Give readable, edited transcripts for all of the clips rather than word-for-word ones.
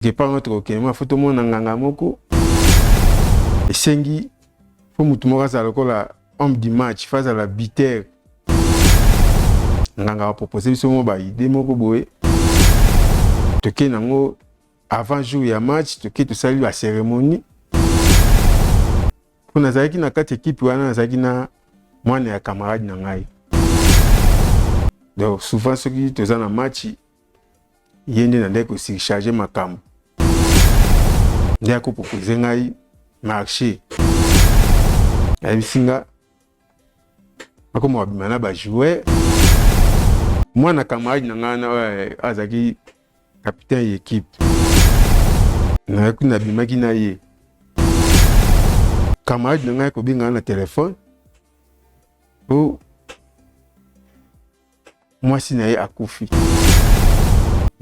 Départ tokokende mwa fo tomona nganga moko esengi fo motu moko azala lokola homme du match fo azala buteur nganga bapropose biso mwa baide moko boye tokei nango avant jour ya match tokei tosali bacérémonie mpo nazalaki na kati ekipe wana nazalaki na mwana ya camarade na ngai donc souvent soki toza na match ye nde nandaki kosurcharge makambo nde akopropose ngai marché ayebisi nga akoma babima na bajoueur mwana camarade na ngai wana oyo azalaki capitaine ya ekipe nayaki nabimaki na ye camarade na ngai kobenga na telefone po mwasi na ye akufi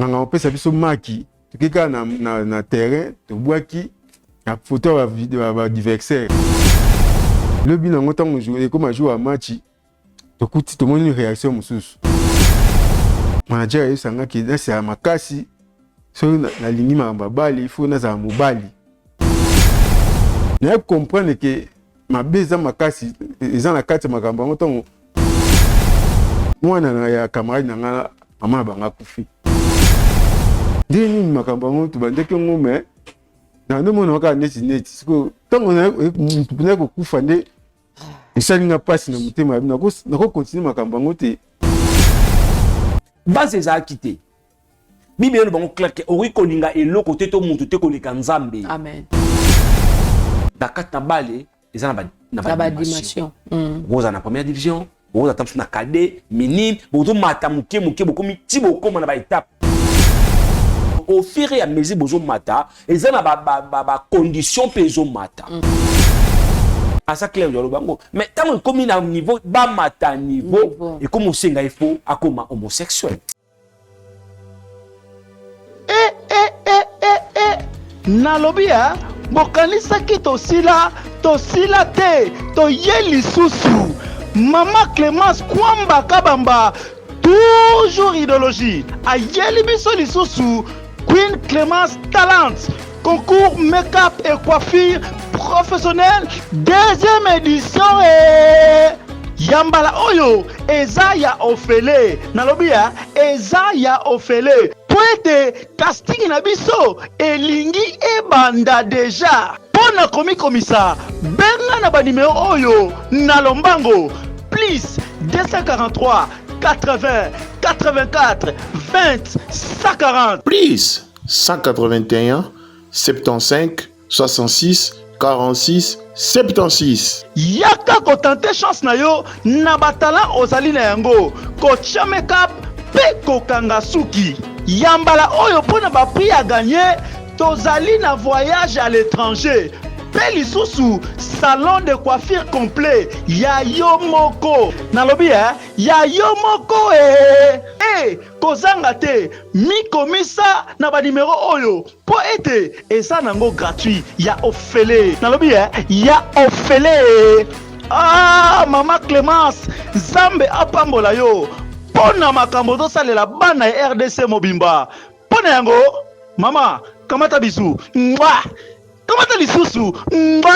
nganga kopesa biso maki toki kaka na, na, na terrain tobwaki na foto ya baadversaire lobi nango ntango ekoma jour ya match tokuti tomoni réaction mosusu manager ayebisa nga ke nasala makasi soki nalingi makambo ya bale il faut nazala mobali naye comprendre ke mabe eza makasi eza na kati ya makambo yango ntango mwana ya camarade na nga mama na bango akufi ndenge nini makambo yango tobandaki yango me na nde mona kaka neti neti sikoyo ntango motu mpenza kokufa nde esali nga mpasi na motema nakokontinue makambo yango te base ezalaki te Bible eloba ngo clair ke okoki kolinga eloko te to mutu te koleka Nzambe. Amen. Na kati na bale eza na ba na ba dimension. Mm. Okozala na première division, okozala ta mosusu na cadet, minime, bozomata moke moke bokomi ti bokoma na ba étape. Au fur et à mesure bozomata, eza na ba ba ba, ba condition mpe ezomata. Mm. Aza clair oloba yango. Mais ntango ekomi na niveau bamata niveau, ekomi osenga il faut akoma homosexuel. Eh, eh, eh, eh, eh. Nalobi ya bokanisaki tosila tosila te toye lisusu mama Clemence Kwamba Kabamba toujours idéologie ayeli biso lisusu Queen Clemence Talent concours make-up et coiffure professionnel deuxième édition et ya mbala oyo eza ya ofele nalobi ya eza ya ofele mpo ete casting na biso elingi ebanda deja mpo na komikomisa benga na banimero oyo na lombango plus 243 80 84 20 140 Plus 181 75 66 46 76. Yaka kotante chance na yo na batala ozali na yango, kotia makeup mpe kokanga suki. Ya mbala oyo mpo na ba prix à gagner, tozali na voyage à l'étranger mpe lisusu salon de coiffure complet ya yo moko. Nalobi eh, ya yo moko eh! Eh, kozanga te, mikomisa na ba numero oyo mpo ete eza nango gratuit ya ofele nalobi eh, ya ofele ah mama Clemence Nzambe apambola yo mpo na makambo ozosalela bana ya RDC mobimba mpo na yango mama kamata bisu mwa kamata lisusu mwa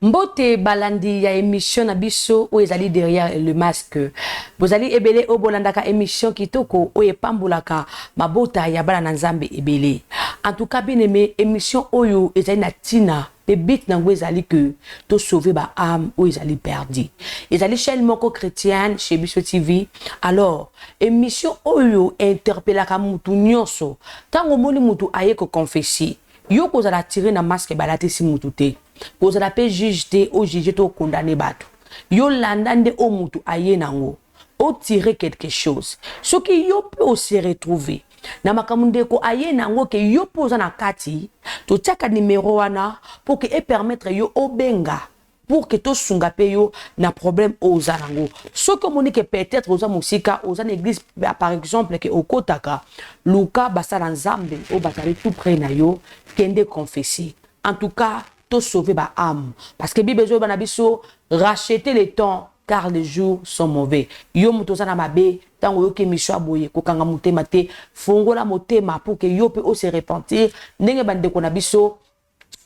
Mbote balandi ya emission na biso oyo ezali derrière le masque. Bozali ebele oyo bolandaka emission kitoko oyo epambolaka mabota ya bana na Nzambe ebele. En tout cas bien aimé, emission oyo ezali na tina pe but nango ezali que to sauver ba âmes oyo ezali perdu. Ezali chaîne moko chrétienne chez biso TV. Alors, emission oyo interpellaka mutu nyonso. Tango omoni mutu aye ko confesser, yo kozala attiré na masque balatisi mutu te. Kozala pe juge te o juge to condamner batu. Yo landa nde oyo mutu aye nango. O tirer quelque chose. Soki yo pe o se retrouver na makambo ndeko aye nango ke yo pe oza na kati, totiaka numero wana pour que e permettre yo obenga pour que tosunga pe yo na problème oyo oza nango. Soki omoni ke peut-etre oza mosika, oza na eglise par exemple ke okotaka, luka basala Nzambe oyo bazali tout près na yo, kende confesser. En tout cas to sauver ba ame parce que bible ezo loba na biso racheter le temps car les jours sont mauvais. Yo moto oza na mabe tango oyoki emission ya boye kokanga motema te, fongola motema pour que yo pe o se repentir ndenge ba ndeko na biso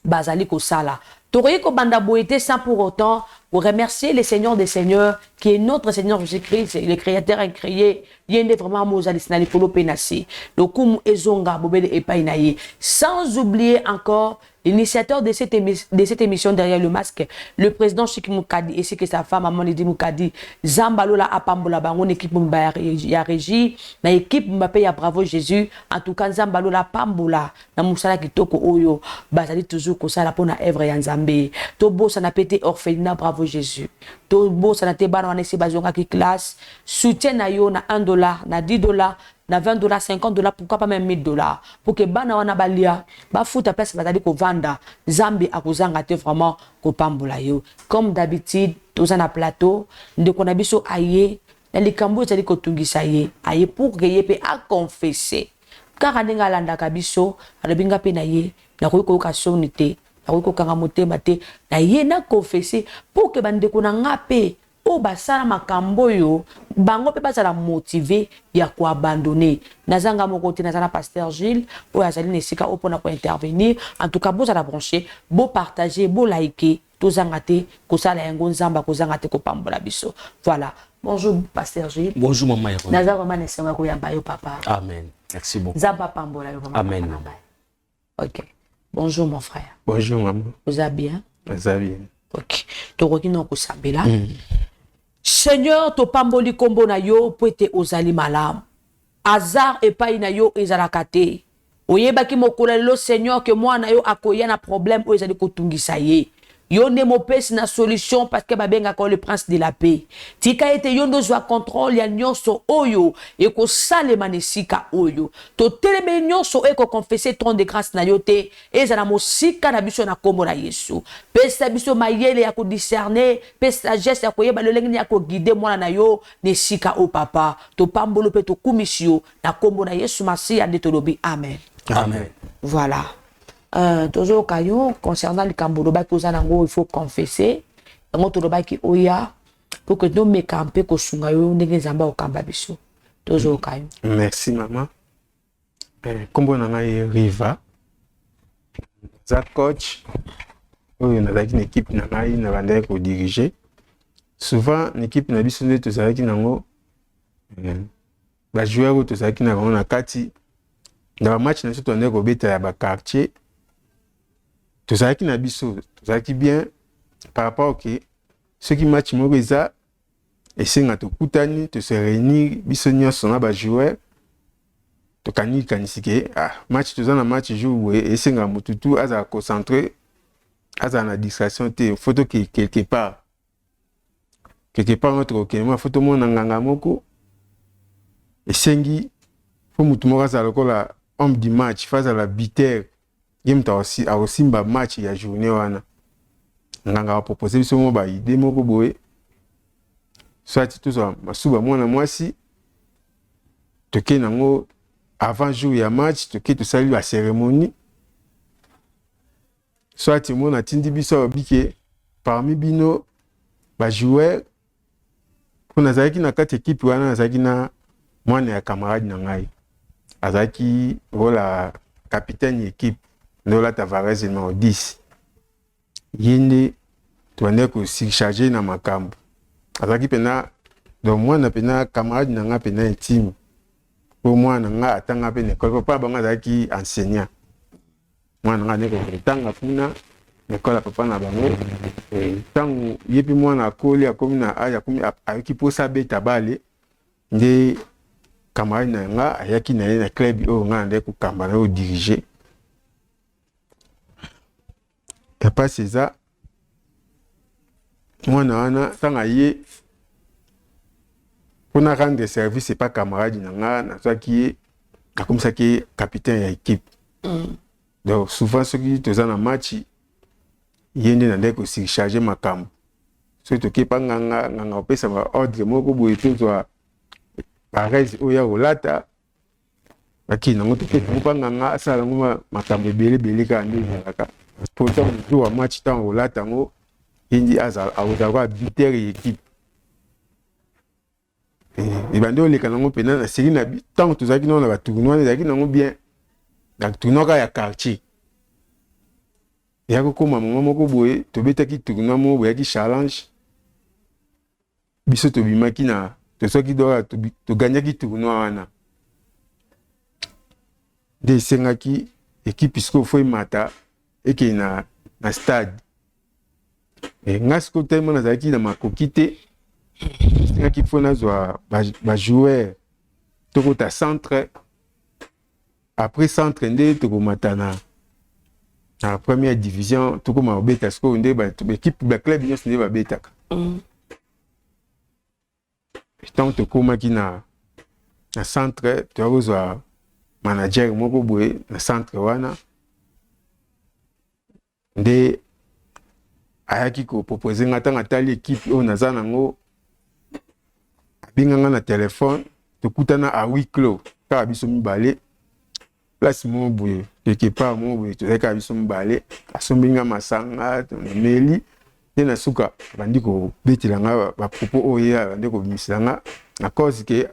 bazali kosala. Tokoki kobanda boye te sans pour autant ko remercier le Seigneur des seigneurs qui est notre Seigneur Jésus-Christ, le créateur incréé. Ye nde vraiment mozalisi na likolo pe na se. Lokumu ezonga bobele epai na ye. Sans oublier encore l'initiateur de cette, de cette émission derrière le masque, le président Chic Mukadi ainsi que sa femme Maman Lydie Mukadi. Zamba Lola apambola bango na équipe mobimba ya régie, na équipe mobimba pe ya Bravo Jésus. En tout cas Nzamba Lola apambola na mosala kitoko oyo bazali toujours kosala pona œuvre ya Nzambe. Tobosana pe te orphelinat Bravo Jesus. Tobosana te bana wana esi bazongaki classe. Soutien na yo na 1 dollar, na 10 dollars, na 20 dollars, 50 dollars, pourquoi pas meme 1000 dollars pour que bana wana balia, bafuta place bazali kovanda. Nzambe akozanga te vraiment kopambola yo. Comme d'habitude, toza na plateau, ndeko na biso aye na likambo oyo ezali kotungisa ye, aye pour que ye pe a confesser. Kaka ndenge alandaka biso, alobi nga pe naye, nakoki koyoka soni te, nakoki kokanga motema te, naye na confesser pour que bandeko na nga pe oyo basala makambo oyo bango pe bazala motive ya ko abandonner. Naza nga moko te, naza na pasteur Jules oyo azali na esika oyo pona ko intervenir. En tout cas bozala branche, bo partager, bo liker, tozanga te kosala yango, Nzambe akozanga te kopambola biso. Voilà. Bonjour pasteur Jules. Bonjour maman Irène. Naza vraiment na esengo ya koyamba yo papa. Amen. Merci beaucoup. Nzambe apambola yo vraiment. Amen. Papa na ngai. Ok. Bonjour mon frère. Bonjour maman. Oza bien? Oza bien. Ok. Tokoki na kosambela. Seigneur, topamboli kombo na yo po ete ozali malamu. Hasard epai na yo ezalaka te. Oyebaki mokolo ya lelo Seigneur que mwana na yo akoya na problème oyo ezali kotungisa ye. Yo nde mopesi na solution parce que babengaka yo le prince de la paix. Tika ete yo nde ozwa controle ya nyonso oyo ekosalema na esika oyo. Totelemeli nyonso oyo eko confesser trône de grâce na yo te, ezala mosika na biso na kombo na Yesu. Pesa biso mayele ya ko discerner pe sagesse ya koyeba lolenge nini ya ko guider mwana na yo na esika oyo Papa. Topamboli yo pe tokumisi yo na kombo na Yesu Masiya nde tolobi amen. Amen. Voilà. Tozoyoka yo concernant likambo olobaki oza nango il faut confesser yango tolobaki oya pour que tomeka mpe kosunga yo ndenge Nzambe akokamba biso. Tozoyoka yo. Merci maman. Kombo na ngai Riva. Naza coach oyo nazalaki na équipe na ngai na bandaki ko diriger. Souvent na équipe na biso nde tozalaki nango ba joueurs oyo tozalaki na bango na kati na ba match na biso tobandaki kobeta ya ba quartier, tozalaki na biso tozalaki bien par rapport ke soki match moko eza esenga tokutani to se réunir biso nyonso na ba joueurs, tokani likanisi ke match toza na match jour boye esenga motu tu azala concentré, azala na distraction te, faut toke quelque part. Quelque part wana tokokende mwa faut tomona nganga moko, esengi faut motu moko azala lokola homme du match, faut azala buteur, ye moto akosimba match ya journée wana. Nganga apropose biso mwa ba idée moko boye, soit tozwa masuba mwana mwasi toke nango avant jour ya match, toke tosali ba cérémonie, soit mona atindi biso alobi ke parmi bino ba joueurs, mpo nazalaki na kati équipe wana, nazalaki na mwana ya camarade na ngai azalaki lokola capitaine ya équipe, nde olata vareuse numéro 10, ye nde Tobandaki kosurcharge na makambo. Azalaki mpenza donc mwana mpenza camarade na nga mpenza intime, po mwana na nga atanga mpe na ekole, papa bango azalaki enseignant. Mwana na nga andeki kotanga kuna na ekole ya papa na bango. Ntango ye mpe mwana akoli, akomi na age, akomi ayoki mposa abeta bale, nde camarade na nga ayaki na ye na club oyo nga nandaki kokamba na oyo dirige. Ya mpasi eza mwana wana ntango aye mpona rendre service epa camarade na nga, nazwaki ye, nakomisaki ye capitaine ya équipe. Donc souvent soki toza na match, ye nde nandaki kosurcharge makambo. Soki toke epa nganga, nganga kopesa baordre moko boye, tozwa parese oyo ya kolata, bakende yango, tokende yango mpa nganga, asala yango, makambo ebele ebele kaka nde ezalaka. Po ntango jour ya match, ntango kolata yango, ye nde akozala kaka buteur ya équipe. Ebandi oleka nango mpena na série na ntango tozalaki nango na batournoi wana, ezalaki nango bien na tournoi kaka ya quartier. Eya kokóma moma moko boye, tobetaki tournoi moko boyaki challenge, biso tobimaki na tozwaki doka, toganyaki tournoi wana. Nde esengaki équipe sikoyo faut emata, ekende na stade. Nga sikoyo tellement nazalaki na makoki te, esengaki faut nazwa bajoueur, tokota centre, après centre nde tokomata na première division, tokoma kobeta sikoyo nde baéquipe, baclub nyonso nde babetaka. Ntango tokomaki na centre, toya kozwa manager moko boye na centre wana, nde ayaki kopropose nga. Ntango atali équipe oyo naza nango, abenga nga na telefone, tokutana à huis clos, kaka biso mibale, place moko boye, quelque part moko boye, tozali kaka biso mibale. Asombi nga masanga, tomeli, nde na suka abandi kobetela nga bapropos oyo ye abandi kobimisela nga na cause ke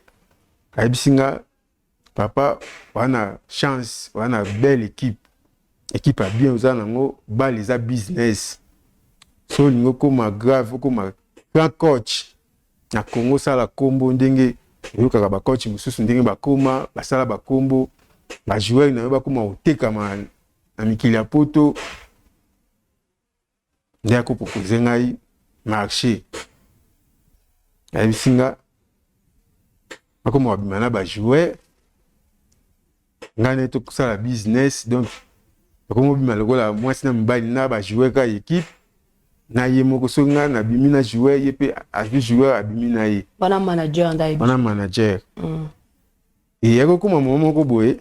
ayebisi nga: "Papa, wana chance, wana belle équipe, équipe ya bien oza nango. Bale eza business. So olingi okóma grave, okóma grand coach na Congo, osala kombo ndenge oyokaka bacoach mosusu ndenge bakóma, basala bakombo, bajoueur na yo bakóma kotekama na mikili ya Poto." Nde akopropose ngai marché, ayebisi nga bakóma babima na bajoueur, ngai nde tosala business. Donc bakóma obima lokola mwasi na mobali na bajoueur kaka équipe na ye moko. Soki ngai nabimi na joueur, ye mpe azwi joueur, abimi na ye. Wana manager nda? Wana manager. Eyaki kokóma moma moko boye,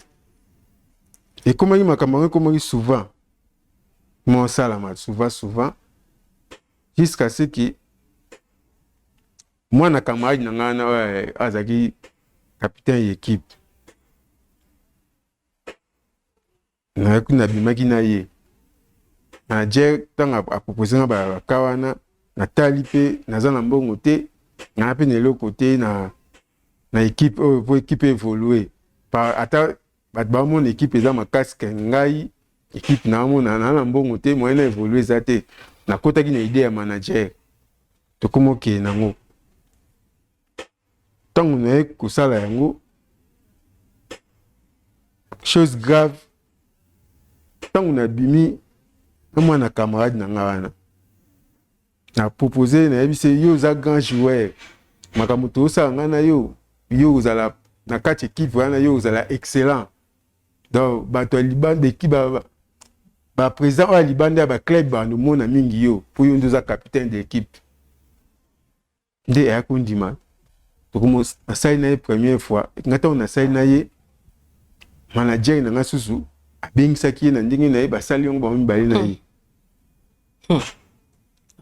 ekomaki makambo yango ekomaki souvent mosalama souvent souvent, jusqu'à ce que mwana camarade na ngai wana oyo azalaki capitaine ya équipe, nayaki, nabimaki na ye. Manager ntango apropose nga baka wana, natali mpe naza na mbongo te, naa mpe na eloko te na équipe oyo po équipe évolue par ata bato bamona équipe eza makasi ke ngai équipe naamona naa na mbongo te, moyen na évolue eza te. Nakotaki na idée ya manager, tokóma okende nango. Ntango naye kosala yango, chose grave, ntango nabimi na mwana camarade na nga wana, na propose, nayebisi: "Yo oza grand joueur, makambo tozosala ngai na yo, yo ozala na kati équipe wana, yo ozala excellent." Donc bato ya libanda, équipe, baprésident oyo ya libanda ya baclub bandomona mingi yo, mpo yo nde oza capitaine de l'équipe. Nde ayaki kondima. Nasali na ye première fois. Nga ntango nasali na ye, manager na nga susu abengisaki ye na ndenge na ye, basali yango bango mibale na ye.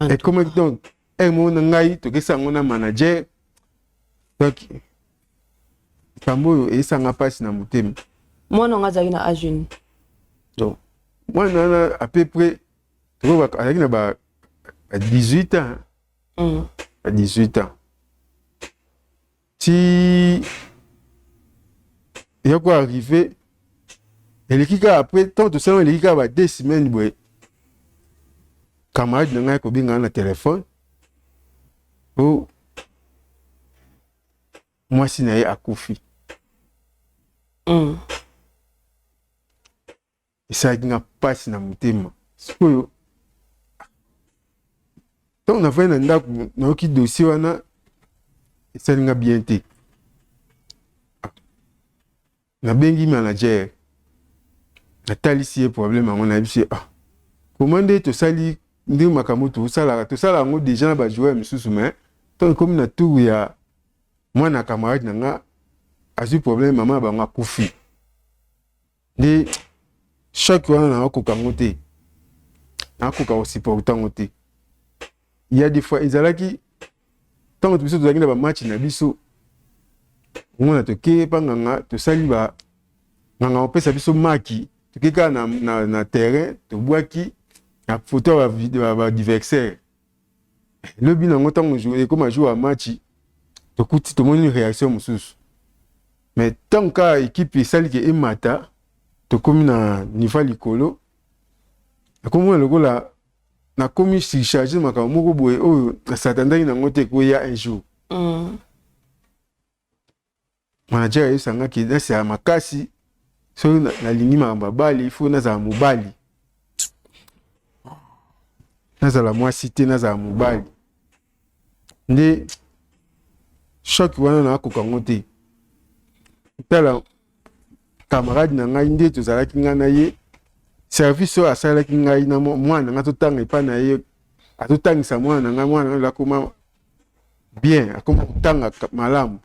Ekomaki donc ere moko na ngai tokesa yango na manager. Donc likambo oyo eyesanga mpasi na motema. Mwana ngo azalaki na age nini? Donc mwana wana à peu près azalaki na ba 18 ans. Ba 18 ans ti eya koarrive, eleki kaka après ntango tosala, eleki kaka ba 2 semaines boye. Camarade na ngai kobenga na telefone po mwasi na ye akufi. Esalaki nga mpasi na motema. Sikoyo ntango nafandi na ndako, nayoki dossier wana, esali nga bien te. Nabengi manager, natalisi ye problème yango, nayebisi ye: ah, koma nde tosali nde makambo tosalaka, tosala yango déjà na bajoueur misusu, mais ntango ekomi na tour ya mwana camarade na nga azwi problème, mama na bango akufi, nde choc wana nakoka yango te, nakoka kosupporter yango te. Ya des fois ezalaki ntango biso tozalaki na bamatch na biso, omona toke pa nganga, tosali ba nganga kopesa biso maki, toke kaka na terrain, tobwaki na photo ya baadversaire. Lobi nango, ntango ekóma jour ya match, tokuti tomoni réaction mosusu. Mais ntango kaka équipe esali ke emata, tokomi na niveau ya likolo, nakomona lokola nakomi surcharge makambo moko boye oyo nasatandaki nango te ekoya un jour. Manager ayebisangaki nasala makasi, soki nalingi makambo ya bale, ifo nazala mobali, nazala mwasi te, nazala mobali. Nde choc wana nakoka yango te. Tala camarade na ngai, nde tozalaki ngai na ye, service oyo asalelaki ngai na mwana na ngai, totanga epai na ye, azotangisa mwana na ngai, mwana na ngai akoma bien, akoma kotanga malamu.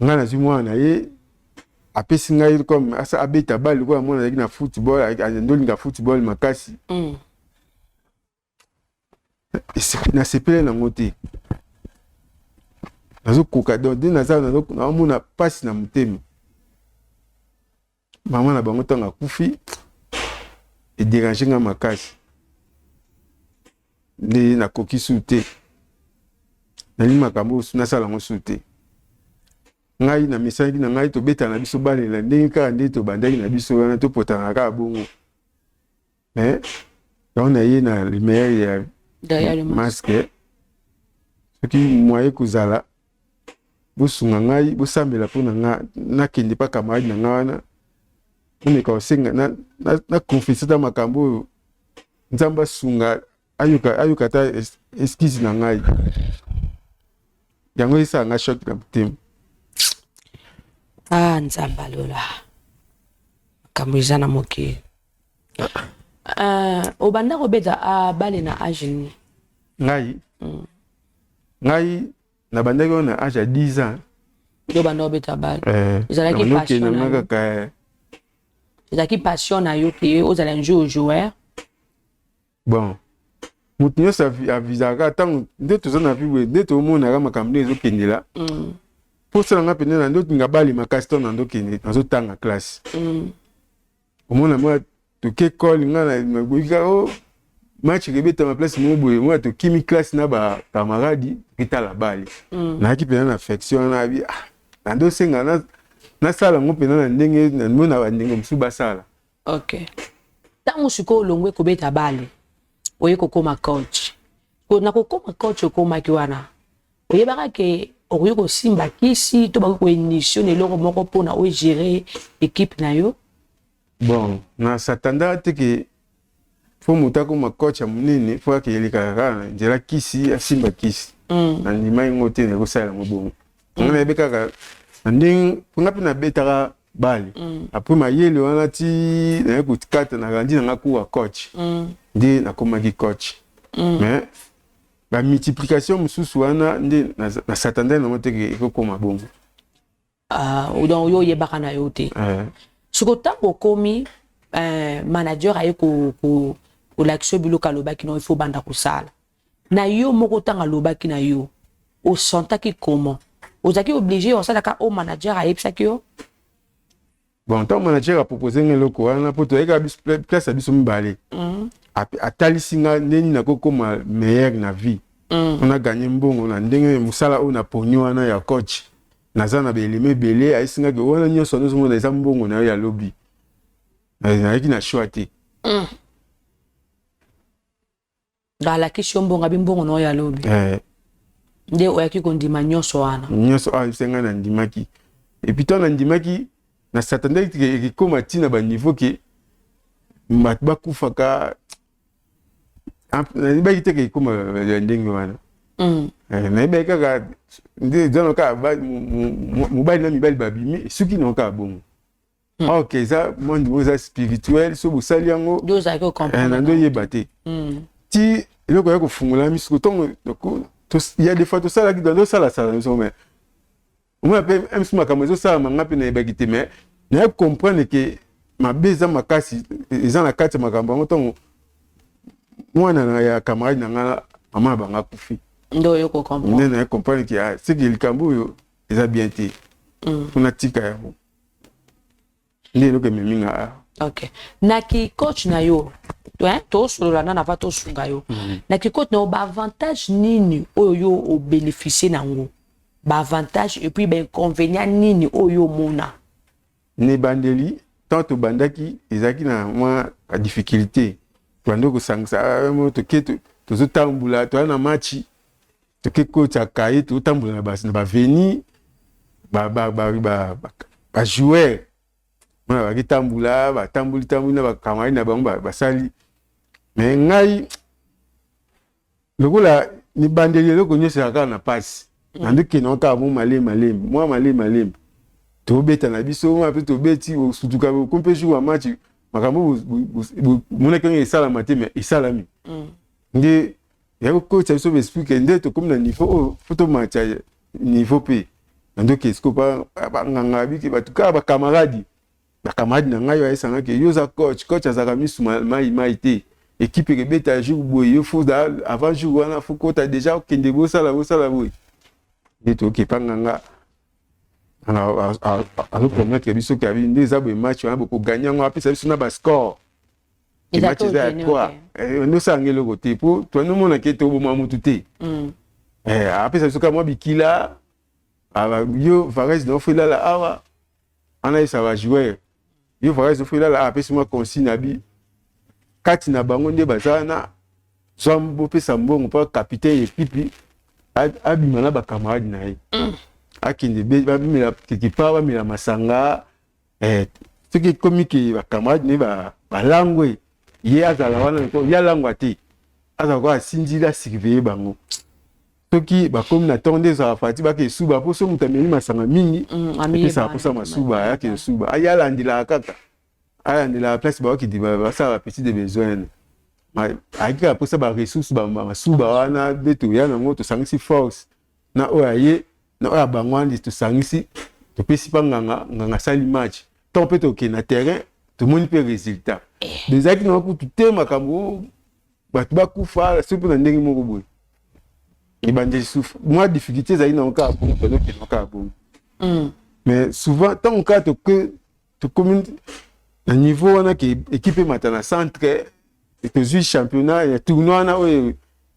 Ngai nazwi mwana na ye, apesi ngai comme asa abeta balle lokola mwana azalaki na football, andolinga football makasi. Nasepele nango te, nazokoka. Donc nde naza naomona mpasi na motema. Mama na bango ntango akufi, edéranger nga makasi, nde nakoki su te, nalingi makambo oyo nasala yango su te. Ngai na misalaki na ngai, tobetana na biso balela ndenge kaka nde tobandaki na biso wana, topotana kaka bongo. Mais yango na ye na lumière ya masque, soki moye kozala, bosunga ngai, bosambela mpo na nga nakende pa camarade na nga wana, nameka kosenga na confesse ata makambo oyo, Nzambe asunga, ayoka, ayoka ata excuse na ngai. Yango esala nga choc na motema. Ah, Nzambe alola, makambo eza na mokili. Obanda kobeta balle na age nini? Ngai? Ngai nabandaki wana na age ya 10 ans. Yo banda kobeta balle? Eh, ezalaki passion na yo? Kaka. Ezalaki passion na yo ke ozala un jour joueur? Bon, moto nyonso avisaka ntango nde toza na vie boye, nde tomonaka makambo nde ezokendela. Mposa na nga mpenza na ndotinga balle makasi, ntango na ndokende nazotanga classe, omona mwa toke école, nga naboyi kaka o match ekebetama place moko boye, mwa tokimi classe na bacamarade, toketala balle. Nayaki mpenza na affection wana, abi ah, nandosenga nasala yango mpenza na ndenge namona bandenge mosusu basala. Ok, ntango sikoyo olongwe kobeta balle, oye kokóma coach. Na kokóma coach, okomaki wana, oyebaka ke okoki kosimba kisi to bakoki koinitier na eloko moko mpona ogérer équipe na yo? Bon, nasatandaka te ke fo moto akóma coach ya monene fo akelekaka kaka na nzela kisi, asimba kisi. Nandima yango te, nakosalela yango bongo. Nga nayebi kaka na ndenge mpo nga mpe nabetaka balle. Après mayele wana ti naye kokata, nalandi nanga cours ya coach, nde nakomaki coach. Mais bamultiplication mosusu wana nde nasatandaki nango te ke ekokóma bongo. Donc yo oyebaka na yo te. Siko ntango okomi manager, aye kolakisa yo biloko, alobaki no il faut banda kosala na yo moko. Ntango alobaki na yo, osentaki comment? Ozalaki obligé osalaka o manager ayebisaki yo? Bon, ntango manager apropose nga eloko wana, mpo toyeka place ya biso mibale, atalisi nga ndenge nakokóma meilleur na vie, mpona gagner mbongo na ndenge mosala oyo naponi wana ya coach. Naza na baelema ebele. Ayebisi nga ke wana nyonso wana ozomona eza mbongo na yo ya lobi. Nazalaki na choix te. Alakisi yo mbongo, abi mbongo na oyo alobi. Eh. Nde oyaki kondima nyonso wana? Nyonso awa ayebisi ngai, nandimaki. Et puis ntango nandimaki, na s'attendaki ekekoma ntina baniveau ke bato bakufaka. Nayebaki te ke ekoma ya ndenge wana. Nayebaki kaka nde eza kaka mobali na mibali babimi, soki nango kaka bongo. Ok, eza monde moko eza spirituel. So bosali yango, na nde oyeba te ti eloko ya kofungola miso. Ntongo ya des fois tosalaki, tosalasala biso, mais omona mpe msu makambo ezosalama, nga mpe nayebaki te. Mais naye comprendre ke mabe eza makasi, eza na kati ya makambo yango, ntango mwana ya camarade na nga, mama na bango akufi. Nde oyo kocomprendre. Nde naye comprendre ke seke likambo oyo eza bien te, mpona tika yango. Nde eloko ememi nga awa. Ok, na ki coach na yo, tosolola nana va tosunga yo. Na ki coach na yo, baavantage nini oyo yo obénéficie nango, baavantage, et puis bainconvénient nini oyo omona? Na ebandeli, ntango tobandaki, ezalaki na mwa badifficulté. Tobandi kosangisa, toke, tozotambola, toya na match, toke kotya kaye, tozotambola na baveni, bajoueur wana bakitambola, batamboli tamboli na bacamarade na bango, basali. Mais ngai, lokola mibandeli, eloko nyonso ezalaka kaka na pasi, nandokende kaka mo malemi malemi, mwa malemi malemi, tobeta na biso mwa mpe tobeti, osutuka okomi mpe jour ya match, makambo monaki ndenge esalama te, mais esalami. Nde ya kokotisa biso baesprit ke nde tokomi na niveau oyo, faut tomatya niveau. Mpe na ndoki esiko banganga biki, bato kaka bacamarade na ngai bayesangaki: yo oza coach, coach azalaka misu mai mai te. Équipe ekebeta jour boye, yo faut avant jour wana, faut kota déjà, okende bosala bosala boye. Nde tokepa nganga, azopromettre biso ke abi nde eza boye, match wana bokoganye yango, apesa biso na bascore. Match eza ya 3, nde osalanga eloko te, po toandi omona ke toboma mutu te. Apesa biso kaka mwa bikila: yo valise na ofo elala awa, wana yebisa bajoueur, yo valise ofo elala awa. Apesi mwa consigne, abi kati na bango nde baza wana, zwa bopesa mbongo mpo capitaine ekipe abima na bacamarade na ye, akende babimela quelque part, bamela masanga. Soki ekomi ke bacamarade ne balangwe, ye azala wana, ye alangwa te, azala kwa asinzili, asurveille bango. Soki bakomi na ntongo, nde ezala fati, bake esuba, mpo so moto ameli masanga mingi, epesaka mposa masuba, ayake esuba, aye alandelaka kaka, alandelaka place bakokende basala bapetit de besoin. Ayaki kaka mposa baressource masuba wana. Nde toya nango, tosangisi force na oyo aye na oyo ya bango wana, tosangisi, topesi mpa nganga. Nganga asali match, ntango mpe tokende na terrain, tomoni mpe résultat. Ezalaki nango kutu te makambo bato bakufa soki mpo na ndenge moko boye. Ebandeli mwa difficulté ezali nango kaka bongo, tozokende kaka bongo. Mais souvent, ntango kaka tokomi na niveau wana ke équipe emata na centre, tozwi championnat ya tournoi wana oyo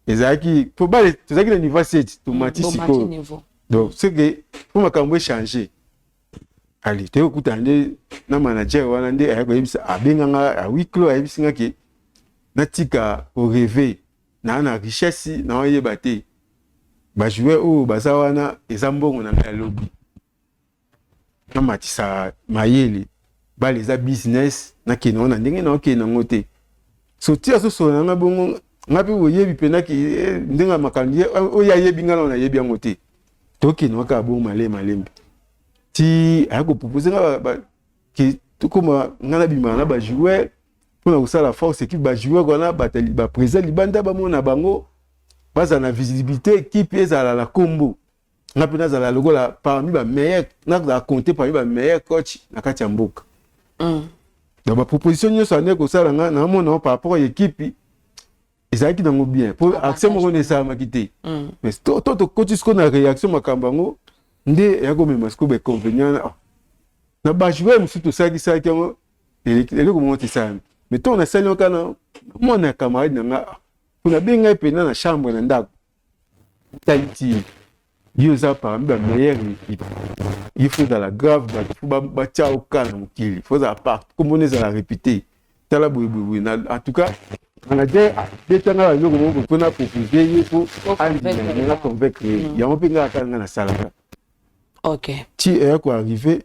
ezalaki po bale, tozalaki na niveau 7, tomati sikoyo. Donc c'est que po makambo echange, ali toyei kokutana nde na manager wana, nde ayaki koyebisa, abenganga a huis clos, ayebisi nga ke natika korêver naa na richesse, naoyeba te bajoueur oyo baza wana eza mbongo na ngai ya lobi, namatisa mayele, bale eza business, nakende ngo na ndenge naokende yango te. So ti azosolola na nga bongo, nga mpe boyebi mpendaki ndenge makambo oyo ayebi, nga nao nayebi yango te. Tokende kaka bongo malembe malembe, ti aya kopropose nga ke tokóma, nga nabimaka na bajoueur mpona kosala force équipe. Bajoueur wana, baprésident libanda bamona bango, bazala na visibilité, équipe ezala na kombo, nga mpe nazala lokola parmi bameilleur, nazala compte parmi bameilleur coach na kati ya mboka. Donc baproposition nyonso ande kosala nga, naomona par rapport ya équipe ezalaki nango bien, mpo accès moko nde esalamaki te. Mais to tokoti sikoyo na réaction, makambo yango nde eya komema sikoyo bainconvénient na bajoueur mosusu. Tosalaki yango, eloko moko te esalami. Mais ntongo nasali yango kaka na mwana ya camarade na nga, mpo nabengi ngai mpenza na chambre na ndako, tali ti yo oza parmi bameilleur équipe, il faut ezala grave, bato faut batia oka na mokili, faut ezala partout, kombona ezala répété, tala boye boye boye. En tout cas, Manager abetanga biloko moko mpo na propose ye mpo andima na convaincre ye. Yango mpe ngai ata ngai nasalaka. Ti eya koarrive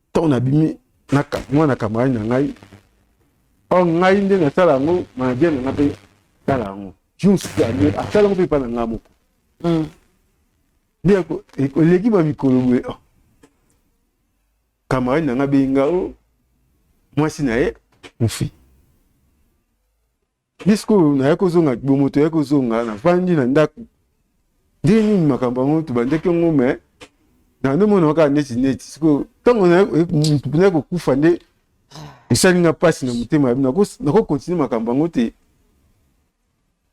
ntango nabimi na mwana camarade na ngai, or ngai nde nasala yango, manager na ngai mpe asala yango jour mosusu, asala yango mpe epa na ngai moko. Nde eleki bamikolo boye, oh, camarade na ngai abengi ngai o mwasi na ye mofi. Nde sikoyo naye kozonga bomoto, ya kozonga, navandi na ndako, ndenge nini makambo yango tobandaki yango, mais na nde mona kaka neti neti sikoyo ntango naye kokufa nde esali nga mpasi na motema. Yabi nakokontinue makambo yango te.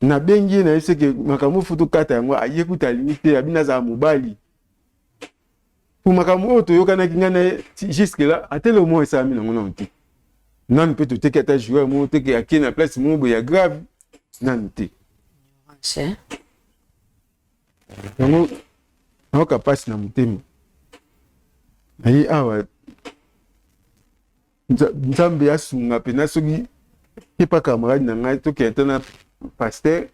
Nabengi ye, nayebisi ke makambo fo tokata yango. Aye kuta alingi te, abi nazala mobali po makambo oyo toyokanaki ngai na ye jusque là ata eloko moko esalami nango nano te. Nanu mpe toteki ata joueur moko teke ake na place moko boye ya grave, nanu te. Yango nayoka mpasi na motema. Naye awa, Nzambe asunga mpena soki epa camarade na ngai tokende ata na pasteur.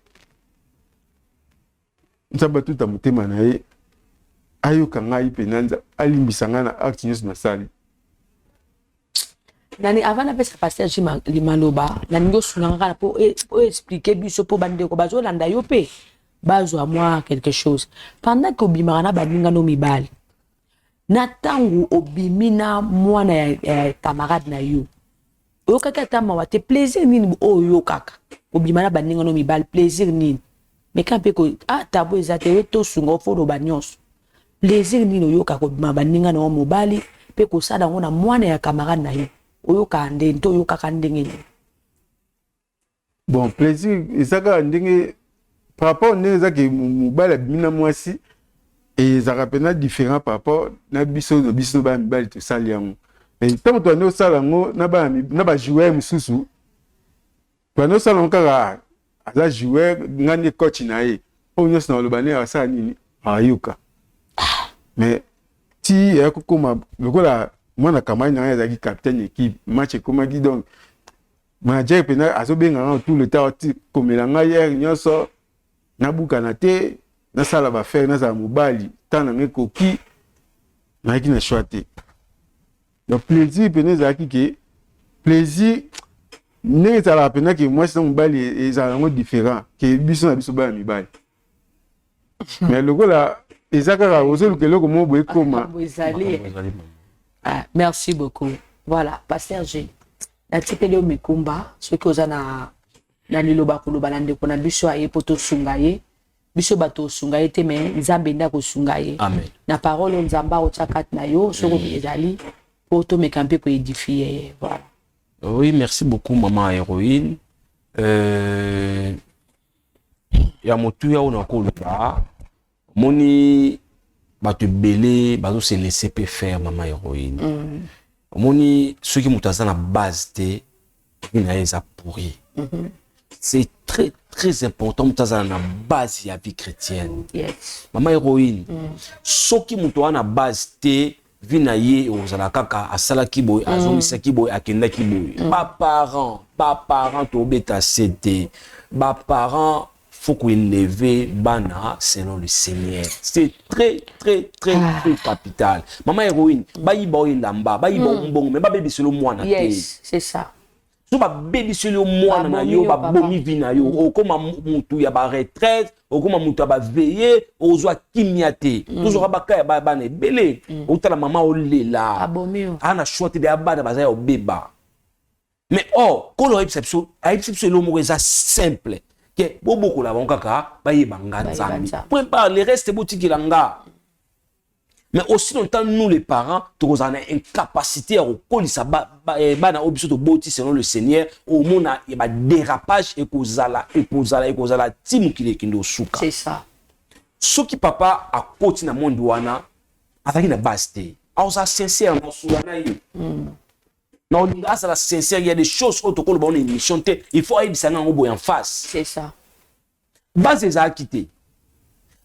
Nzambe atuta motema na ye, ayoka ngai mpena, alimbisa ngai na acte nyonso nasali. Nani, avant napesa pasteur G maloba, nalingi osunga kaka mpo oexplike biso, mpo bandeko bazolanda yo mpe bazwa mwa quelque chose. Pendant ke obimaka na baningano mibali, na ntango obimi na mwana ya camarade na yo, oyokaki ata mawa te? Plaisir nini oyo oyokaka obima na baningano mibali? Plaisir nini? Meka mpe ko ah, tabu eza te, yo tosunga ofo oloba nyonso. Plaisir nini oyokaka kobima baninga na yo mobali mpe kosala yango na mwana ya camarade na yo? Oyokaka ndenge to oyokaka ndenge nini? Bon, plaisir eza kaka ndenge par rapport ndenge eza ke mobali abimi na mwasi, ezalaka mpena différent par rapport na biso. Na biso bana mibali tosali yango, mais ntango tobandi kosala yango na bajoueur mosusu, tobandi kosala yango kaka aza joueur, ngai nde coach na ye, oyo nyonso na koloba nde asala nini, ayoka. Mais ti eya kokóma lokola mwana camarade na ngai azalaki capitaine équipe, match ekomaki, donc manager mpenza azobenga nga tout le temps, komela ngai heure nyonso, nabukana te, nasala baaffaire, nazala mobali. Ntango na ngai ekoki, nayaki na choix te. Donc plaisir mpenza ezalaki ke plaisir ndenge ezalaka mpenza ke mwasi na mobali ezala yango différent ke biso na biso bana mibali. Mais lokola eza kaka ozoluka eloko moko boye ekoma. Ezali. Ah, merci beaucoup. Voilà, pasteur G, natikeli yo mikumba. Soki oza na liloba koloba na ndeko na biso aye mpo tosunga ye, biso bato osunga ye te, me Nzambe nde akosunga ye. Amen. Na parole oyo Nzambe aotya kati na yo, soki ezali mpo tomeka mpe koédifie ye, voilà. Oui, merci beaucoup, maman héroïne. Ya motuya oyo nakoloba, omoni bato ebele bazose laisser pe faire, mama héroïne. Omoni, soki moto aza na base te, vie na ye eza pourri. C'est très très important moto azala na base ya vie chrétienne. Mama héroïne, soki moto aza na base te, vie na ye ekozala kaka asalaki boye, azongisaki boye, akendaki boye. Baparent, baparent, tobeta se te, baparent faut koélever bana selon le Seigneur. C'est très très très très capital, mama héroïne. Bayiba oyo elamba, bayiba mbongo, mais babebiselo mwana te. Yes, c'est ça. So babebiseli yo mwana na yo, babomi vie na yo. Okóma mutu ya baretraite, okóma mutu ya baveillée, ozwa kimia te. Tozwaka baka ya bana ebele, otala mama olela, ana choix te, deya bana baza ya obeba. Mais or kolo ayebisa biso, ayebisi biso eloko moko eza simple ke bobokola bango kaka bayeba nga Nzambe, point barre. Le reste botikela nga. Mais aussi longtemps nous les parents tokozala na incapacité ya kokolisa bana oyo biso toboti selon le Seigneur, omona ya badérapage ekozala, ekozala, ekozala ti mokili ekende osuka. C'est ça. Soki papa akoti na monde wana, azalaki na base te, akozala sincère na osula na ye, na olinga azala sincère. Il y a des choses oyo tokoloba wana émission te, il faut ayebisa nga yango boye en face. C'est ça. Base ezalaki te.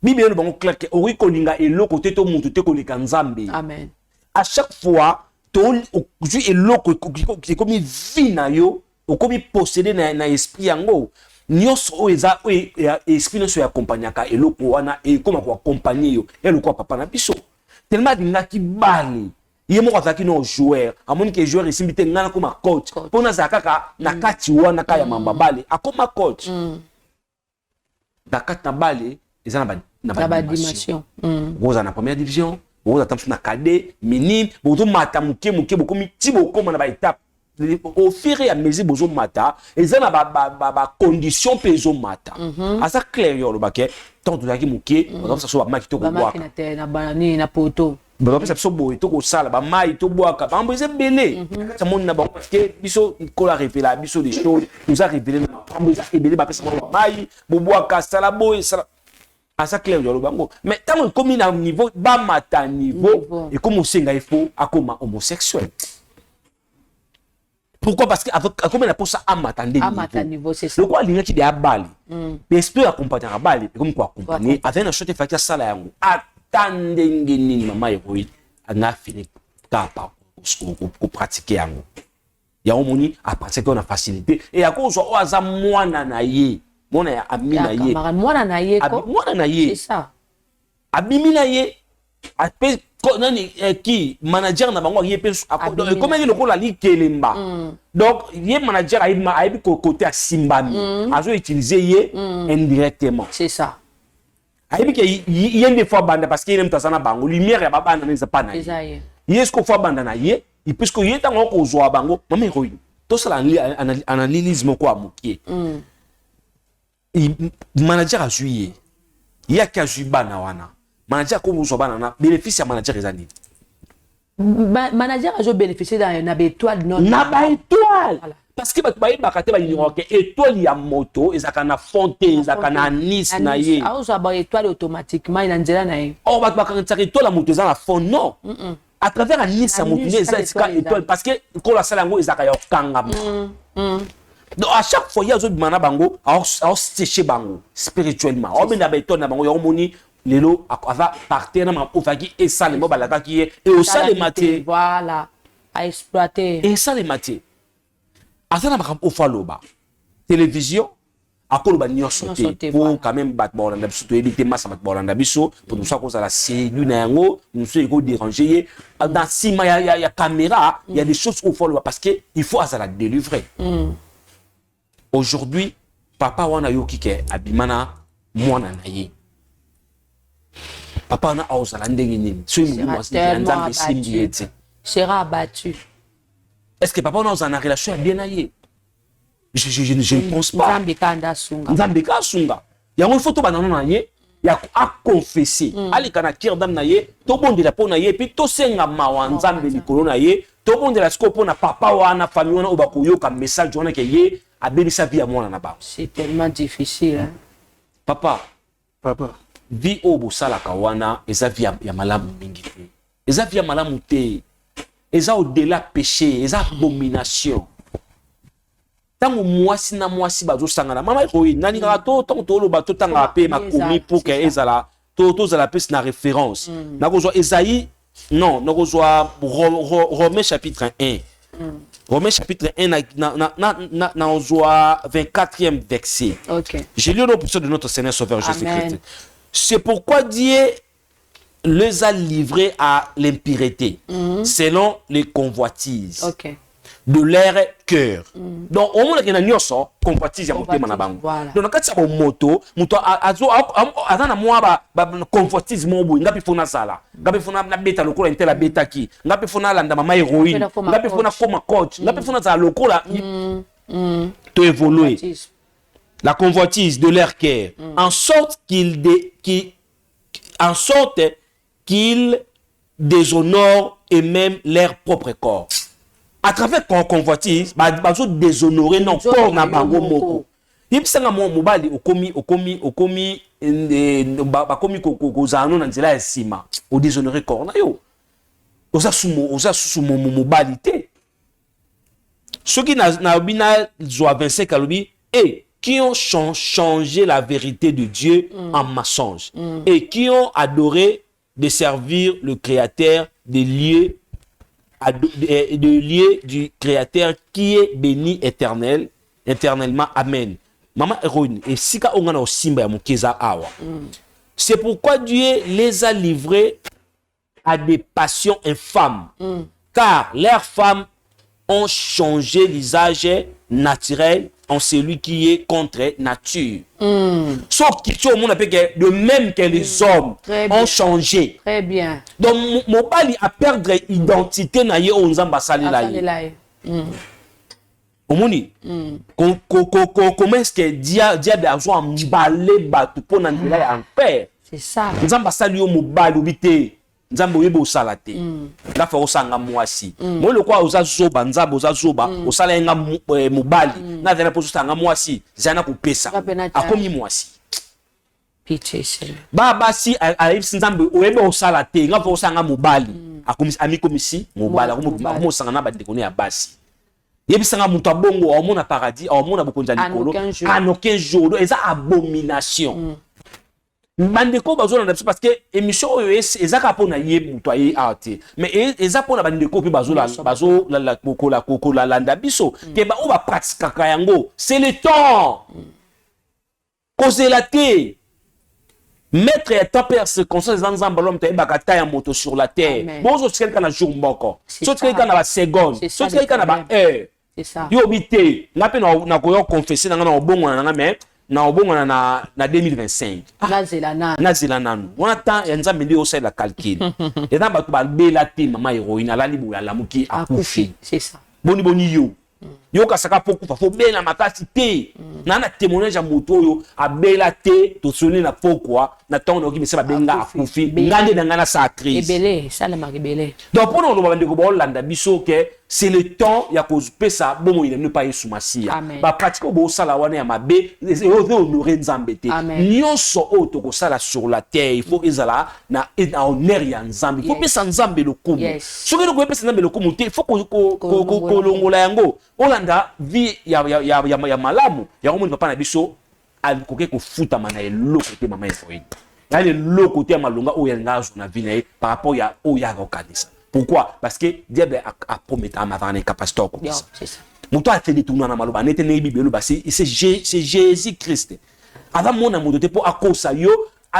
Bible eloba bango clair ke okoki kolinga eloko te to mutu te koleka Nzambe. Amen. À chaque fois to ozwi eloko, ekomi vie na yo. Okomi possédé na esprit yango nyonso oyo eza oyo esprit nyonso ya accompagnaka eloko wana, ekóma koaccompagne yo. Ya lokola papa na biso, tellement alingaki bale, ye moko azalaki no joueur, amoni ke joueur esimbi te, ngai nakóma coach mpo nazala kaka na kati wana kaka ya mamba bale. Akóma coach. Na kati na bale eza na badimension. Okozala na première division, bokozala ta mosusu na cadet, minime, bozomata moke moke, bokomi ti bokóma na baétape. Au fur et à mesure bozomata, eza na bacondition mpe ezomata. Aza clair, yo olobake ntango tozalaki moke, bazapesa biso bamaki tokobwaka. Na poto. Bazapesa biso boye, tokosala bamai, tobwaka bambo. Eza ebele na kati ya moni na bango, parce que biso Nkolo arévéla biso des choses, toza révélé na makambo eza ebele. Bapesa bango bamai, bobwaka, sala boye, sala. Aza clair, yo aloba yango. Mais ntango ekomi na niveau bamata niveau, ekomi osenga, il faut akoma homosexuel. Pourquoi? Parce que akomi na posa amata nde niveau. Lokola alingaki de abali, esprit accompagnaka bale, ekomi koaccompagne, azali na choix te, faki asala yango ata ndenge nini. Mama Héroïne anga fini kaka kopratiquer yango. Yango moni apratiquer oyo na facilité e akozwa oyo aza mwana na ye, mwana ya ami na ye. Mwana na ye. Mwana na ye abimi na ye ape nani ki manager na bango aye mpe ekomaki lokola likelemba. Donc ye manager ayebi kote asimbami, azoutiliser ye indirectement. C'est ça. Ayebi ke ye nde faut abanda, parce que ye nde moto aza na bango, lumière ya babanda na eza pa na ye. Ye siko faut abanda na ye, puisque ye ntango akozwa bango. Mama Héroïne, tosala analyse moko ya mokie. Manager azwi ye, ye aki azwi bana wana. Manager akomi kozwa bana na bénéfice ya manager eza nini? Manager azobénéficie na baétoile. Na baétoile, parce que bato bayebaka te, baignoraka étoile ya moto ezalaka na fond te, ezalaka na anus na ye. Azozwa baétoile automatiquement na nzela na ye. Or bato bakanisaka étoile ya moto eza na fond. Non, à travers anus ya moto nde eza esika étoile, parce que Nkolo asala yango ezalaka ya kokangama. Donc à chaque fois ye azobima na bango, aoséche bango spirituellement, aobenda baétoile na bango. Yango moni lelo aza parterre na makambo ofaki esalema, balakaki ye eosalema te. Voilà, aexploité. Esalema te. Aza na makambo ofo aloba télévision, akoloba nyonso te, po quand même bato baolanda biso, toyebi te masa bato baolanda biso, po mosu akozala séduit na yango, mosu ekodéranger ye. Na nsima ya caméra, il y a des choses oyo faut aloba, parce que il faut azala délivré. Aujourd'hui papa wana ayoki ke abima na mwana na ye. Papa wana aozala ndenge nini soki molimo ya Nzambe esimbi ye te? Sera abattu. Est ce que papa wana ozala na relation ya bien na ye? Je ne pense pas. Nzambe kanda asunga. Nzambe ka asunga. Yango il faut tobanda nano na ye ya aconfesser, aleka na cœur d'âme na ye, tobondela mpo na ye, puis tosenga mawa Nzambe likolo na ye. Tobondela sikoyo mpo na papa wana, famille wana oyo bakoyoka message wana ke ye abebisa vie ya mwana na bango. C'est tellement difficile, hein? Papa. Papa. Vie oyo bosalaka wana eza vie ya malamu mingi te, eza vie ya malamu te, eza au-delà péché, eza abomination. Ntango mwasi na mwasi bazosangana, mama oyo nalingaka to ntango toloba, totangaka mpe makomi pour ke ezala tozala mpe na référence. Nakozwa Esaïe, non, nakozwa Romain chapitre 1. Romains chapitre 1, na 24e verset. J'ai lu le de notre Seigneur Sauveur Jésus-Christ. C'est pourquoi Dieu les a livrés à l'impureté, selon les convoitises de leur cœur. Donc, au moment où nyonso convoitise ya motema na bango. Donc, na kati ya bomoto, moto aza na mwa ba convoitise moko boye: nga mpe faut nasala, nga mpe faut nabeta lokola un tel abetaki, nga mpe faut nalanda mama Héroïne, nga mpe faut nakoma coach, nga mpe faut nazala lokola to évoluer. La convoitise de leur cœur, en sorte qu'ils déshonorent et même leur propre corps. À travers convoitise, bazo déshonorer non corps na bango moko. Yebisanga mwa mobali okomi bakomi kozala no na nzela ya nsima, odéshonorer corps na yo, oza susu mobali te. Soki nalobi nazwa 25, alobi e qui ont changé la vérité de Dieu en mensonge et qui ont adoré de servir le Créateur des lieux. de lieu du Créateur qui est béni éternel, éternellement. Amen. Maman héroïne, esika oyo nga na osimba ya moke eza awa. C'est pourquoi Dieu les a livrés à des passions infâmes. Car leurs femmes ont changé l'usage naturel en celui qui est contre nature. Soki ti omona mpe ke de même que les hommes Très bien. ont changé. Très bien. Donc mobali a perdre identité na ye oyo Nzambe asalela ye. Asalela ye. Omoni comment est-ce que diable azwa mbale bato mpo na nzela ya enfer? C'est ça. Nzambe asali yo mobali, obi te, Nzambe, oyebi osala te, nga fa osanga mwasi moi lokola oza zoba. Nzambe, oza zoba, osala ye nga mobali, nazali mpo osanga mwasi, zala na kopesa. Nga mpe na Akomi mwasi. Pitié, Seigneur. Baa basi ayebisi Nzambe: oyebi osala te, nga fa osanga mobali. Amikomisi mobali. Mobali. Akomi osanga na bandeko ne ya basi. Yebisanga, moto abongo aomona paradis, aomona bokonzi ya En likolo? aucun jour. En aucun jour. Donc eza abomination. Bandeko bazolanda biso, parce que émission oyo eza kaka mpo na ye moto aye awa te, mais eza mpo na bandeko mpe Nyonso. Bazolanda biso ke baoyo bapratikaka yango, c'est le temps, kozela te. Maître ya temps mpe ya circonstance eza Nzambe. Alo moto ayebaka ta ya moto sur la terre. Amen. Bozo otikali kaka na jour moko, C'est so otikali ça. kaka na baseconde, C'est so ça, otikali kaka na le problème. baheure. C'est ça. Yo obi te, nga mpe nakoya confesse na nga, na obongwana na nga, mais na obongwana na 2025. Nazela nanu. Nazela nanu. Wana temps ya Nzambe nde osalela calcul. Eza bato babela te. Mama héroïne alali boye, alamuki, akufi. Akufi. C'est ça. Boni boni yo yokasaka mpo kufa, fo bela makasi te. Na témoignage ya moto oyo abela te, tosoni na pokwa na ntango nayoki mese babenga, Akufi. akufi. Nga nde na ngai nasala crise. Ebele, esalemaka ebele. Donc mpona koloba, bandeko baolanda biso, ke c'est le temps ya kopesa bomoi na bino epai Yesu Masiya. Amen. Bapratique oyo bosala wana ya mabe honneur Nzambe te. Amen. Nyonso oyo tokosala sur la terre, il faut ezala na honneur ya Nzambe, il faut pesa Nzambe lokumu. Soki eloko epesa Nzambe lokumu te, il faut Kolongola. kolongola yango, olanda vie ya malamu. Yango moni papa na biso akoki kofutama na eloko te. Mama Efoyini ngai eloko te ya malonga oyo alinga azwa na vie na ye par rapport ya oyo akokanisa. Pourquoi? Parce que diable aprometaka azalaka na incapacité ya Yo, kokokisa. c'est ça. Moto ase détourna na maloba nete ndenge Bible eloba, c'est Jésus Christ aza mona moto te mpo akosa yo,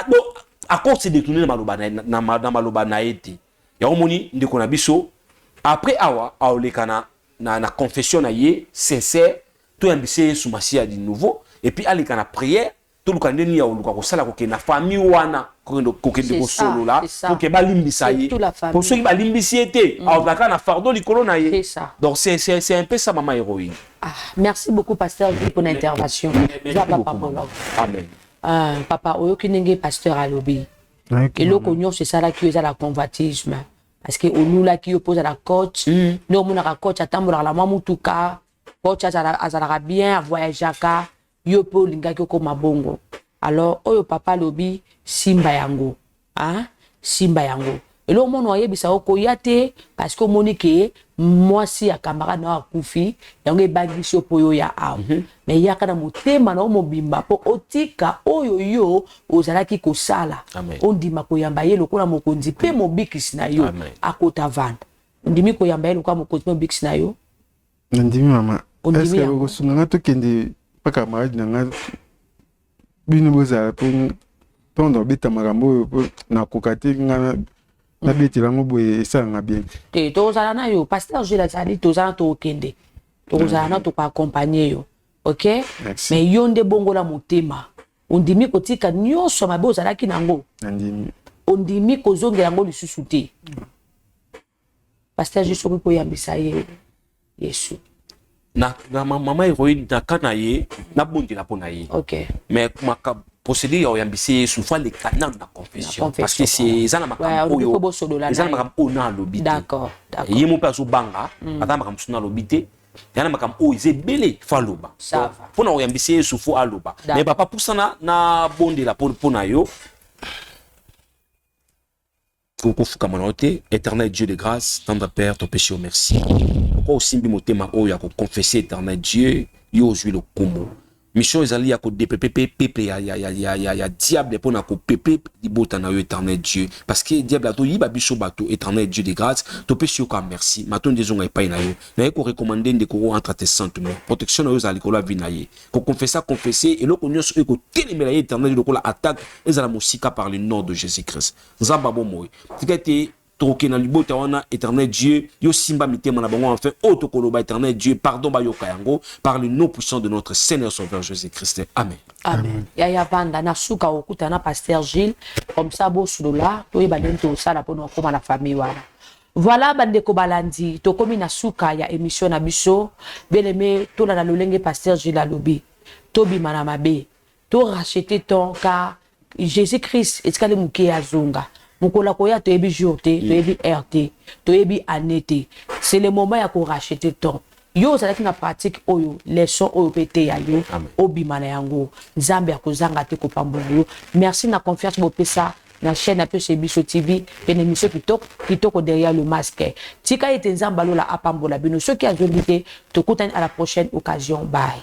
donc akose détourne na maloba na, na maloba na ye te. Yango moni ndeko na biso, après awa aoleka na confession na ye sincère, toyambisa Yesu Masiya du nouveau, et puis aleka na prière. Toluka ndeni ya koluka kosala, kokende na famille wana, kokende kosolola pour ke balimbisa ye, po soki balimbisi ye te, azalaka na fardeau likolo na ye. Donc c'est un peu ça, mama héroïne. Ah, merci beaucoup, pasteur, pour l'intervention. Papa. Amen. Ah, papa, oyoki ndenge pasteur alobi. Eloko nyonso esalaki yo eza la convoitisme, parce que olulaki yo mpo ozala coach. Nde omonaka coach atambolaka na mwa mutuka, coach azalaka bien, avoyageaka, yo mpe olingaki okóma bongo. Alors oyo papa alobi, simba yango, hein? Simba yango. Eloko mona oyebisa yo, koya te parce que omoni ke mwasi ya camarade na yo akufi, yango ebangisi yo mpo oyo ya awa. Mais yaka na motema na yo mobimba mpo otika oyo yo ozalaki kosala, ondima koyamba ye lokola mokonzi mpe mobikisi na yo. Akota vanda. Ondimi koyamba ye lokola mokonzi mpe mobikisi na yo? Nandimi, mama. Est-ce okosunga nga tokende mpa camarade na nga, bino bozala mpo ntongo obeta makambo oyo, mpo nakoka te nga nabetela yango boye, esalanga bien. Te, tokozala na yo, pasteur Jules azali, tozala, tokokende, tokozala na, tokoaccompagne yo, ok? Mais yo nde bongola motema. Ondimi kotika nyonso mabe ozalaki nango? Nandimi. Ondimi kozongela yango lisusu te? Pasteur Jules, soki koyambisa ye Yesu. Na mama héroïne, na ka na ye, nabondela mpo na ye. Mais maka procédure ya oyambisi Yesu, faut aleka nanu na confession, parce que c'est eza na makambo oyo, eza na makambo oyo na alobi te. Ye mo mpe azobanga, aza na makambo mosusu na alobi te, ya na makambo oyo eza ebele, faut aloba. Mpo na koyambisa Yesu, faut aloba. Mais papa, pusana, nabondela mpo na yo. Kofukama na yo te. Éternel Dieu de grâce, tendre Père, topesi yo merci. Pourquoi osimbi motema oyo ya koconfesse? Éternel Dieu, yo ozwi lokumu. Mission ezali ya kodepepe mpe peple ya, ya, ya, ya, ya, ya diable mpo na kopepe libota na yo, éternel Dieu, parce que diable atoyiba biso bato. Éternel Dieu de grâce, topesi yo ka merci. Matondi ezonga epai na yo. Naye korecommander ndeko oyo entre tes saintes mains. Protection na yo ezala likolo ya vie na ye. Koconfesser, confesse eloko nyonso oyo ekotelemela ye, éternel Dieu, lokola attaque, ezala mosika par le nom de Jésus Christ. Nzambe abomoi, tika ete tokokende na libota wana. Éternel Dieu, yo simba mitema na bango, enfin oyo tokoloba, éternel Dieu, pardon, bayoka yango par le nom puissant de notre Seigneur Sauveur Jésus Christ. Amen. Amen. Yaya, vanda na suka, okuta na pasteur Gilles, comme ça bosolola, toyeba ndenge tosala mpona okóma na famille wana. Voilà, bandeko balandi, tokomi na suka ya émission na biso. Bien aimé, tolanda lolenge pasteur Gilles alobi: tobima na mabe, toracheter temps, car Jésus Christ etikali moke azonga. Mokolo akoya, toyebi jour te, toyebi heure te, toyebi année te. C'est le moment ya koracheter temps. Yo ozalaki na pratique oyo, leçon oyo mpe te ya yo, obima na yango. Nzambe akozanga te kopambola yo. Merci na confiance bopesa na chaîne na biso, Biso TV, mpe na émission kitoko kitoko, Derrière le masque. Tika ete Nzambe alola apambola bino. Soki azongi te, tokutani à la prochaine occasion. Bye.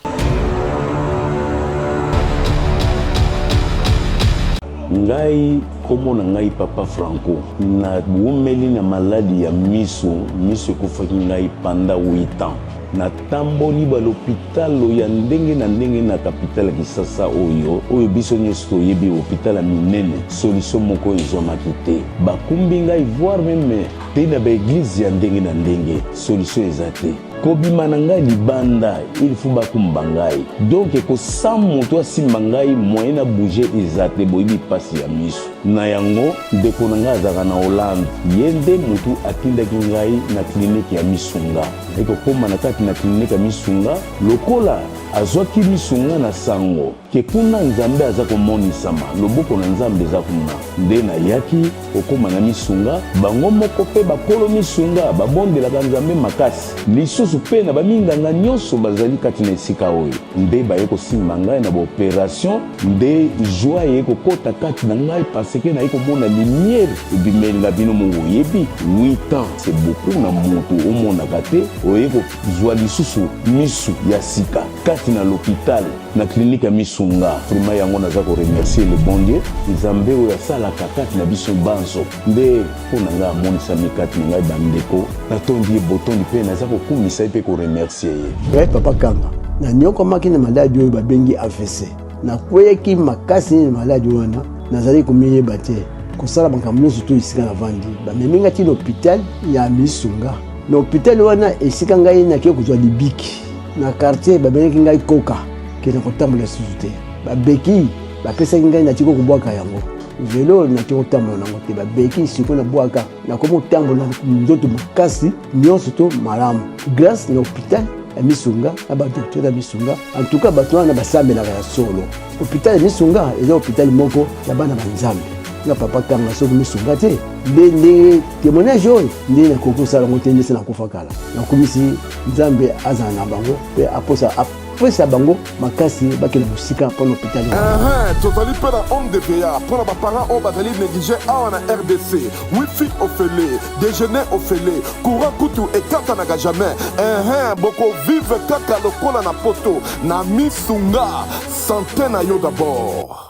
Ngai, nkombo na ngai Papa Franco. Nawumeli na maladi ya miso. Miso ekufaki ngai pendant 8 ans. Natamboli balopitalo ya ndenge na ndenge na kapitale ya Kisasa oyo, oyo biso nyonso toyebi, hôpital ya minene. Solution moko ezwamaki te. Bakumbi ngai voire même te na baéglise ya ndenge na ndenge, solution eza te. Kobima na ngai libanda, il faut bakumba ngai, donc kosala moto asimba ngai, moyen na bouger eza te. Boyebi mpasi ya miso na yango. Ndeko na ngai azalaka na Hollande, ye nde motu atindaki ngai na clinique ya Misunga. Naye kokóma na kati na clinique ya Misunga, lokola azwaki Misunga na sango ke kuna Nzambe aza komonisama, loboko na Nzambe eza kuna. Nde nayaki kokóma na Misunga. Bango moko mpe bakolo Misunga babondelaka Nzambe makasi lisusu, mpe na baminganga nyonso bazali kati na esika oyo, nde baye kosimba ngai na baopération. Nde joie eye kokɔta kati na ngai, parce que naye komona lumière ebimeli na bino moko. Oyebi, 8 ans, c'est beaucoup na moto omonaka te. Oye kozwa lisusu misu ya sika kati na l'hôpital, na clinique ya Misunga. Vraiment, yango naza koremercier le bon Dieu, Nzambe oyo asalaka kati na biso banso. Nde mpo na ngai amonisami kati na ngai. Bandeko, natondi ye botondi mpe naza kokumisa ye mpe koremercier ye. Ngai Papa Kanga, nanyokwamaki na maladi oyo babengi AVC. Nakweyaki makasi na maladi wana, nazali komiyeba te, kosala makambo nyonso to esika navandi. Bamemi ngai ti na hôpital ya Misunga. Na hôpital wana, esika ngai nakei kozwa libiki. Na quartier babengaki ngai koka ke na kotambola lisusu te. Babeki bapesaki ngai, natiki kobwaka yango. Velo natiki kotambola nango te. Babeki sikoyo nabwaka, nakomi kotambola nzoto makasi nyonso to malamu, grâce na hôpital ya Misunga na badocteur ya Misunga. En tout cas, bato wana basambelaka ya solo. Hôpital ya Misunga eza hôpital moko ya bana banzambe. Nga Papa Kanga, soki Misunga te, nde ndenge témoignage oyo nde nakoki kosala yango te. Ndese nakufa kala. Nakumisi Nzambe, azala na bango mpe aposa apesa bango makasi, bakende mosika mpona hôpital. Tozali mpe na home de vieillard mpo na baparent oyo bazali négligé awa na RDC. Wifi ofele, déjeuner ofele, courant kutu ekatanaka jamais. Bokovivre kaka lokola na poto na Misunga. Santé na yo d'abord.